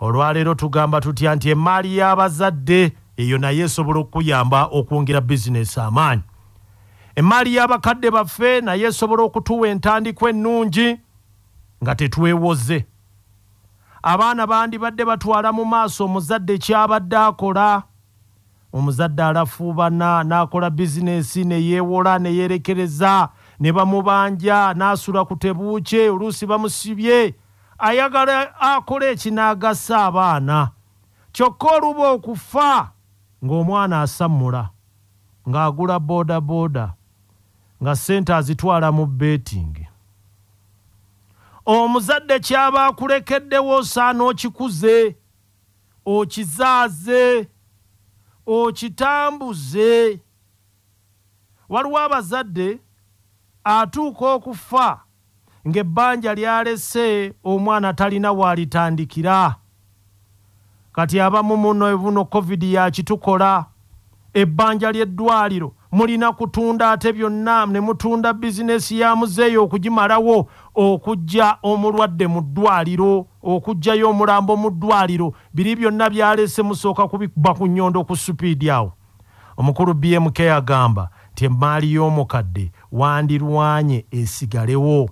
Olwaleero tugamba tutya nti emmaali y'abazadde eyo naye esobola okuyamba okwongera bizinesi amaanyi. Emmaali y'abakadde baffe naye esobola okutuwa entandikwa ennungi nga tetwewoze. Abaana bandibadde batwala mu maaso omuzadde ky'abadde akola. Omuzadde alafuubana n'akola bizinesi ne yeewola ne yeerekereza ne bamubanja n'asula ku tebuukye, oluusi bamusibye, ayagala akole ekinaagasa abaana. Kyokka oluba okufa ng'omwana asammula, ng'agula boodabooda, nga ssente azitwala mu betting. Omuzadde ky'aba akulekeddewo osaana okikuze, okizaaze, okitambuze. Waliwo abazadde atuuka okufa ng'ebbanja lyalese omwana talina w'alitandikira. Kati abamu muno buno COVID yakitukola, ebbanja ly'eddwaliro mulina kutunda ate byonna ne mutunda bizinesi ya muzeeyi okugimalawo, okuggya omulwadde mu ddwaliro, okuggyayo omulambo mu ddwaliro, biri byonna byalese musooka kubikuba ku nnyondo ku supiidi awo. Omukulu BMK agamba nti emmaali y'omukadde wandirwanye esigalewo,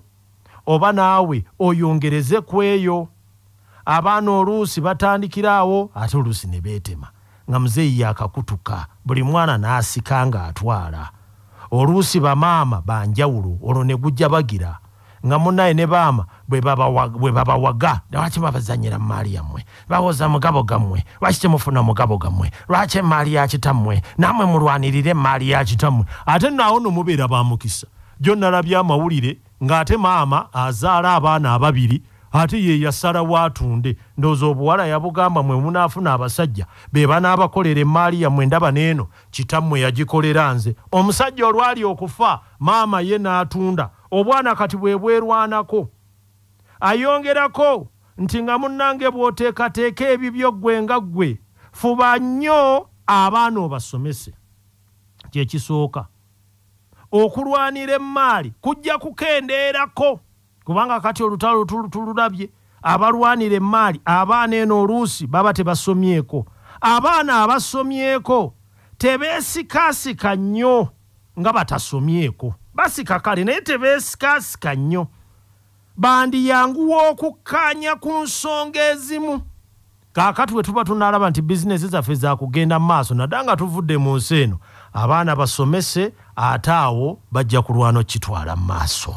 oba naawe oyongereze ku eyo. Abaana oluusi batandikira awo ate oluusi ne beetema nga muzeeyi yakakutuka, buli mwana n'asika ng'atwala. Oluusi bamaama banjawulo olwo ne gujja bagira nga munnaye ne baama bwe babawaga, lwaki babazannyira mu maali yammwe, bawoza mugabo gammwe, lwaki temufuna mugabo gammwe, lwaki emmaali ya kitammwe, nammwe mulwanirire emmaali ya kitammwe. Ate nno awo nno mubeera ba mukisa. Jjo nalabye amawulire ng'ate maama azaala abaana ababiri ate ye yasalawo atunde. Ndowooza obuwala yabugamba mwe munaafuna abasajja be banaabakolera emmaali yammwe, ndaba n'eno kitammwe yagikolera nze. Omusajja olwali okufa maama ye n'atunda, obwana kati bwe bwerwanako. Ayongerako nti nga munnange bw'oteekateeka ebibyo ggwe nga ggwe, fuba nnyo abaana obasomese, kye kisooka. Okulwanira emmaali kujja kukendeerako, kubanga kati olutalo tululabye, abalwanira emmaali abaana eno oluusi baba tebasomyeko. Abaana abasomyeko tebeesikaasika nnyo nga batasomyeko, basika kale naye tebeesikaasika nnyo, bandiyanguwa okukkaanya ku nsonga ezimu. Kaakati bwe tuba tunaalaba nti bizinesi zaffe zaakugenda mu maaso naddala nga tuvudde mu nsi eno, abaana basomese ate awo bajja kulwana okukitwala mu maaso.